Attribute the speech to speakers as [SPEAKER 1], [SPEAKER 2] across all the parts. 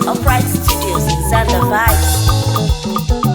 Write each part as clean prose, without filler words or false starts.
[SPEAKER 1] Upright Studios, Xander Vibes.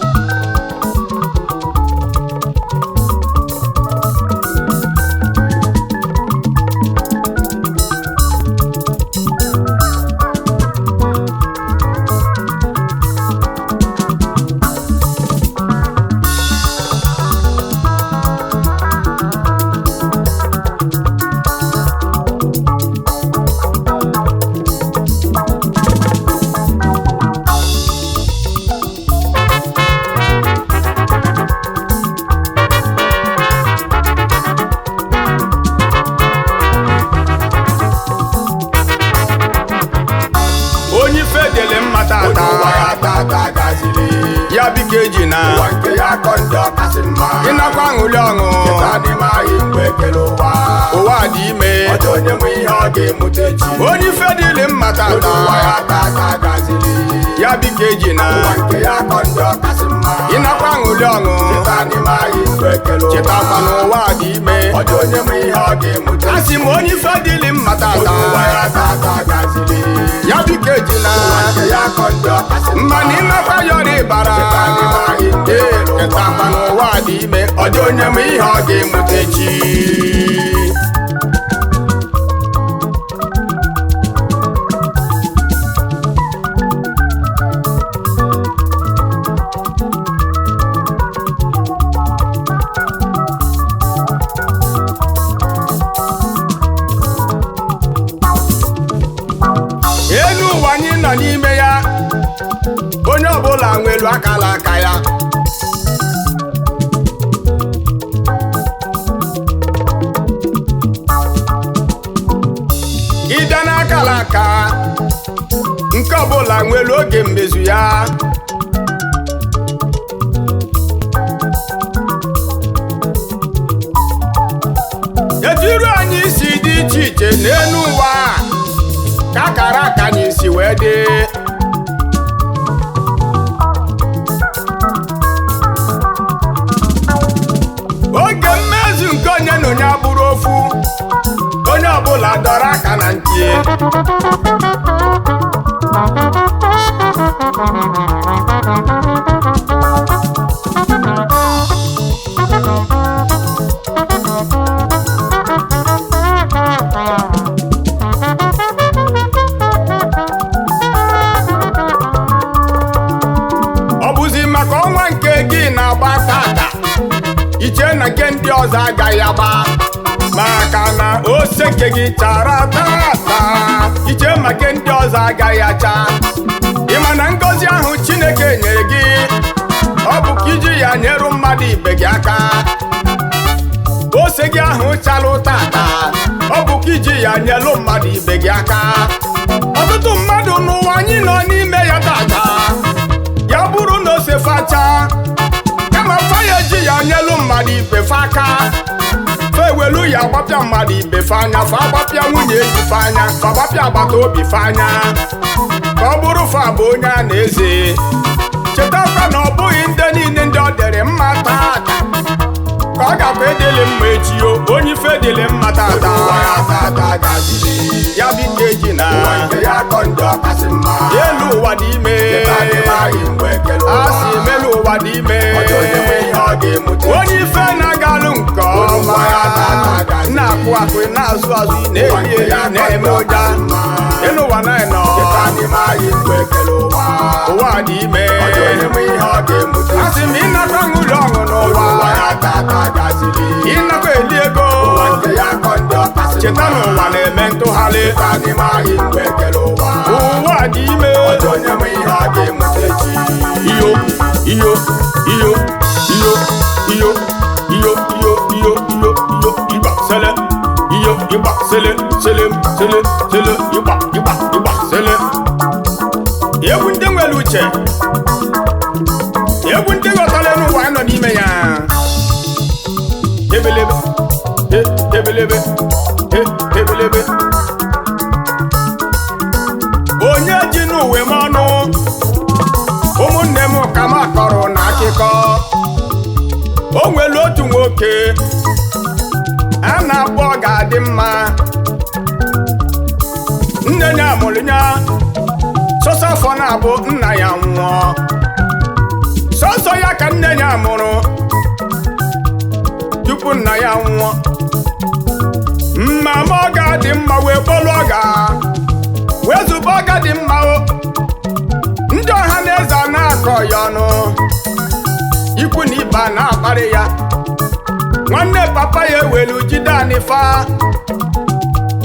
[SPEAKER 2] Onye ife dịlị mma tata,
[SPEAKER 3] Ụwa ya tata gaziri.
[SPEAKER 2] Ya biko eji na
[SPEAKER 3] Ụwa nke ya akọ ndị ọkasị mma.
[SPEAKER 2] Ịnakwa aṅụrị ọṅụ.
[SPEAKER 3] Cheta n'ime anyị mgbe ekele ụwa.
[SPEAKER 2] Ụwa dị ime.
[SPEAKER 3] Ọ dị onye nwe ihe ọ ga-emute echi.
[SPEAKER 2] Onye ife dịlị mma
[SPEAKER 3] Onye
[SPEAKER 2] tata,
[SPEAKER 3] ụwa ya tata gaziri.
[SPEAKER 2] Ya biko eji na
[SPEAKER 3] Ụwa nke ya akọ ndị ọkasị mma.
[SPEAKER 2] Ịnakwa aṅụrị ọṅụ.
[SPEAKER 3] Cheta n'ime anyị mgbe ekele ụwa.
[SPEAKER 2] Chetakwa n'ụwa dị ime.
[SPEAKER 3] Ọ dị onye nwe ihe ọ ga-emute
[SPEAKER 2] A sị m onye ife dịlị mma
[SPEAKER 3] Onye
[SPEAKER 2] tata,
[SPEAKER 3] ụwa ya tata gaziri.
[SPEAKER 2] Ya biko eji na
[SPEAKER 3] Ụwa nke ya akọ ndị ọkasị mma.
[SPEAKER 2] Mana ịnakwa yọrọ ịbara.
[SPEAKER 3] Cheta n'ime anyị mgbe
[SPEAKER 2] Ee,
[SPEAKER 3] ekele ụwa.
[SPEAKER 2] chetakwa n'ụwa dị ime. Ọ dị onye ma ihe ọ ga-emute echi. Elu ụwa anyị nọ n'ime ya, onye ọbụla nwelu akala aka ya. Ịbịa n'akala aka nke ọbụla nwelu oge mmezu ya. Etu anyị si dị iche iche n'elu ụwa a, ka akara aka anyị si wee dị. Oge mmezu nke onye na onye abụrụ ofu, onye ọbụla dọrọ aka na ntị. Ọ bụzi maka ọnwa nke gị na-agba tata, iche na nke ndị ọzọ agaghị agba, maka na ose nke gị chara tata, iche ma nke ndị ọzọ agaghị acha. Ịma na ngọzi ahụ Chineke nyere gị, ọ bụ ka iji ya nyerụ mmadụ ibe gị aka. Ose gị ahụ chalụ tata, ọ bụ ka iji ya nyelụ mmadụ ibe gị aka. Ọtụtụ mmadụ n'ụwa anyị nọ n'ime ya tata, ya bụrụ na ose facha, kama fa ya eji ya nyelu mmadụ ibe fa aka, fa ewelu ya gbapịa mmadụ ibe fa anya, fa gbapịa nwunye eji fa anya, fa gbapịa agbata obi fa anya, ka ọ bụrụ fa bụ onye a na-eze. Chetakwa na ọ bụghị ndị niile ndị ọ dịrị mma tata ka ọ gakwa edịlị mma echi o. Onye ife dịlị mma
[SPEAKER 3] Onye
[SPEAKER 2] tata,
[SPEAKER 3] ụwa ya tata gaziri.
[SPEAKER 2] Ya biko eji na
[SPEAKER 3] Ụwa nke ya akọ ndị ọkasị mma.
[SPEAKER 2] Elu ụwa dị ime.
[SPEAKER 3] Cheta n'ime anyị mgbe ekele
[SPEAKER 2] A
[SPEAKER 3] ụwa.
[SPEAKER 2] sị melu ụwa dị ime.
[SPEAKER 3] Ọ dị onye nwe ihe ọ ga-emute
[SPEAKER 2] Onye ife na-agalụ nke ọma, na-akụ akụ, na-azụ azụ, na-eri eri, na-eme ụja elu ụwa na nọ.
[SPEAKER 3] Cheta n'ime anyị mgbe ekele ụwa.
[SPEAKER 2] Ụwa dị ime.
[SPEAKER 3] Ọ dị onye nwe ihe ọ ga-emute
[SPEAKER 2] A sị m ịnakwa ṅụrị ọṅụ
[SPEAKER 3] Onye ụwa
[SPEAKER 2] n'ụwa,
[SPEAKER 3] ya tata gaziri.
[SPEAKER 2] ịnakwa eli ego.
[SPEAKER 3] Ụwa nke ya akọ ndị ọkasị
[SPEAKER 2] Cheta
[SPEAKER 3] mma.
[SPEAKER 2] na ụwa na-eme ntụgharị.
[SPEAKER 3] Cheta n'ime anyị mgbe ekele ụwa.
[SPEAKER 2] Ụwa dị ime.
[SPEAKER 3] Ọ dị onye nwe ihe ọ ga-emute echi.
[SPEAKER 2] Iyo, iyo, iyo, iyo, iyo, iyo, iyo, iyo, iyo, iyo, ịgba sele, iyo, ịgba sele, sele, sele, sele, ịgba, ịgba, ịgba sele. Egwu ndị nwere uche, egwu ndị ghọtara n'ụwa anyị nọ n'ime ya. Ebelebe e, ebelebe e, ebelebe. Onye ji n'uwe m ọnụ, ụmụnne m, nwoke a na-akpọ ọ ga-adị mma. Nne ya mụrụ ya sọsọ afọ na-abụ nna ya nwụọ. Sọsọ ya ka nne ya mụrụ tupu nna ya nwụọ. Mama ọ ga-adị mma wee kpọlụ ọga wee zube ọga dị mma o. Ndị ọha na eze a na-akọ ya ọnụ, ikwu na ibe a na-akparị ya. Nwanne papa ya ewelu jide anyị fa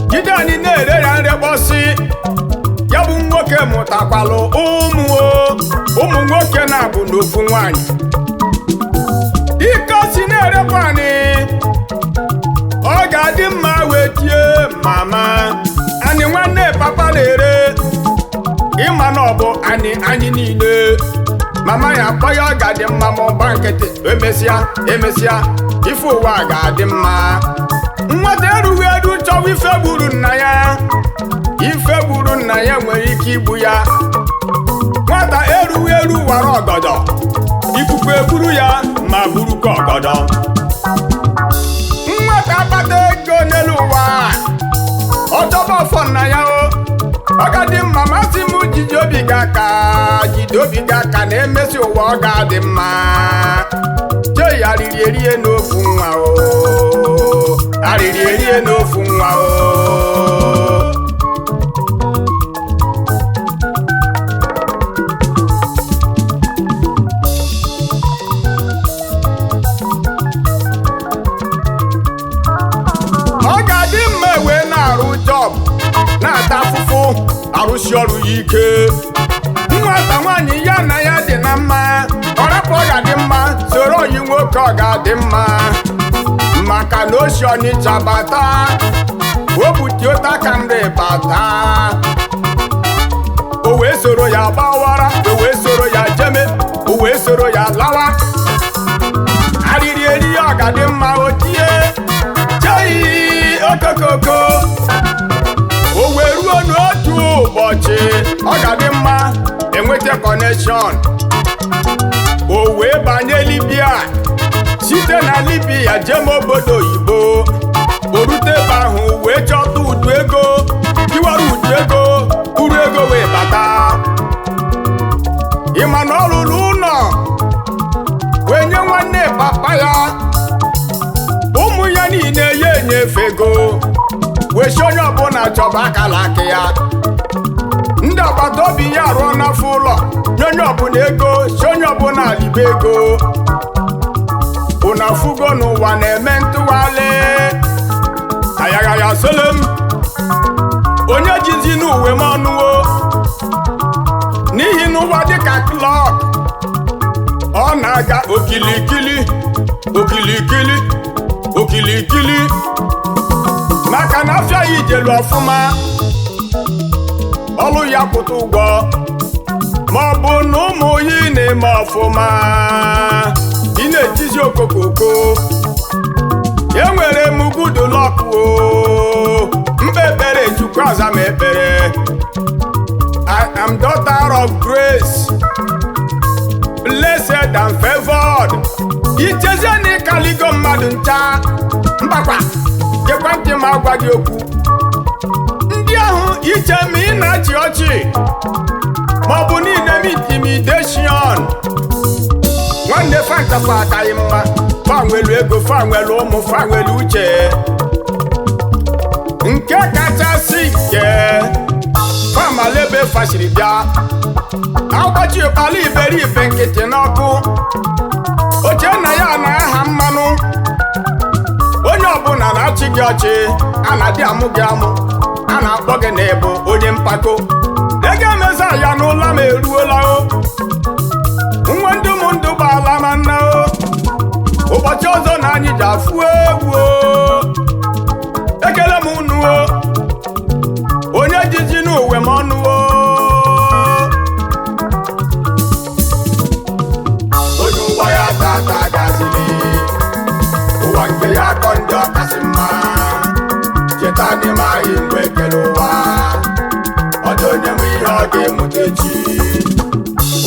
[SPEAKER 2] jide anyị na-ere ya nrekpọsị. Ya bụ nwoke mụtakwalụ ụmụ o, ụmụ nwoke na-abụ n'ofu nwanyị. Ike o si na-erekwa anyị, ọ ga-adị mma wee tie mama anyị nwanne papa na-ere, ịma na ọ bụ anyị anyị niile. Mama ya akpọ ya ọ ga-adị mma ma ọgba nkịtị, emesịa emesịa ife ụwa ga-adị mma. Nwata erughị eru chọwa ife gburu nna ya, ife gburu nna ya nwere ike igbu ya. Nwata erughị eru wara ọgọdọ, ikuku eburu ya ma burukwa ọgọdọ. Nwata akpata ego n'elu ụwa, ọ chọba ọfọ nna ya o. Ọ ga-adị mma masị m jide obi gị aka, jide obi gị aka na emesi ụwa ọ ga-adị mma. Jee ya riri erie n'ofu nwa o, arịrị erie n'ofu nwa o. Ọ ga-adị mma wee na-arụ job, na-ata afụfụ, arụsi ọrụ ya ike. Nwata nwaanyị ya na ya dị na mma, ọ rapụ ọ ga-adị mma, soro oyi nwoke ọ ga-adị mma. Maka na osi Ọnịcha bata, o butie ụta ka nri bata, o wee soro ya gbawara, o wee soro ya jeme, o wee soro ya lawa. Arịrị eri ọ ga-adị mma o tie chei okokoko. O wee ruo n'otu ụbọchị ọ ga-adị mma enweta connection, o wee banye Libya, site na Libya jem obodo oyibo. O rute ebe ahụ wee chọta udu ego, tiwara udu ego, uru ego wee bata. Ịma na ọ rụrụ ụlọ wee nye nwanne papa ya, ụmụ ya niile ya enyefe ego, wee si onye ọbụla chọba akara aka ya. Ndị agbata obi ya rụọ n'afọ ụlọ, nye onye ọbụla ego, si onye ọbụla libe ego. Unu afụgo n'ụwa na-eme ntụgharị, ayaghaya solem. Onye jizi n'uwe m ọnụwo, n'ihi n'ụwa dịka clock, ọ na-aga okilikili okilikili okilikili. Maka na afịa ya ijelu ọfụma, ọlụ ya kwụta ụgwọ, ma ọ bụ na ụmụ ya na-eme ọfụma, ị na-ejizi okokoko. Enwere m good luck o, mkpe ekpere Chukwu aza m ekpere. I am daughter of grace, blessed and favored. Ichezie na ịkaligo mmadụ ncha mbakwa, gekwa ntị ma agwa gị okwu. Ndị ahụ iche ma ị na-achị ọchị maọbụ niile m intimidation. Nwanne fantafa akaghị mma, fa nwelu ego, fa nwelu ụmụ, fa nwelu uche. Nke kachasị nke famalebe fasiri bịa agbachi ụkpala iberibe nkịtị n'ọkụ, oche na ya na aha mmanụ. Onye ọbụla na-achị gị ọchị, a na-adị amụ gị amụ, a na-akpọ gị na ịbụ onye mpako. Ego emeza ya n'ụlọ m eruola o, nwa ndụ m ndụ gbaala ma nna o. Ụbọchị ọzọ na anyị ji afụ egwu o. Ekele m unu o, onye jiji n'uwe m ọnụ o.
[SPEAKER 3] Onye ụwa ya tata gaziri, ụwa nke ya akọ ndị ọkasị mma. Cheta n'ime anyị mgbe ekele ụwa, ọ dị onye nwe ihe ọ ga-emụta echi.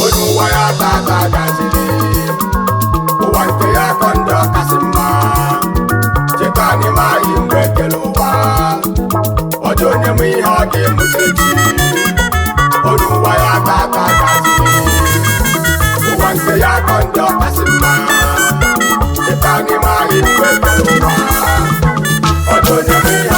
[SPEAKER 3] Onye ụwa ya tata gaziri, ụwa nke ya akọ ndị ọkasị mma. n'ime anyị mgbe ekele ụwa. Ọ dị onye ma ihe ọ ga-emute echi. Onye ụwa ya tata gaziri, ụwa nke ya akọ ndị ọkasị mma. Cheta n'ime anyị mgbe ekele ụwa. Ọ dị onye ma ihe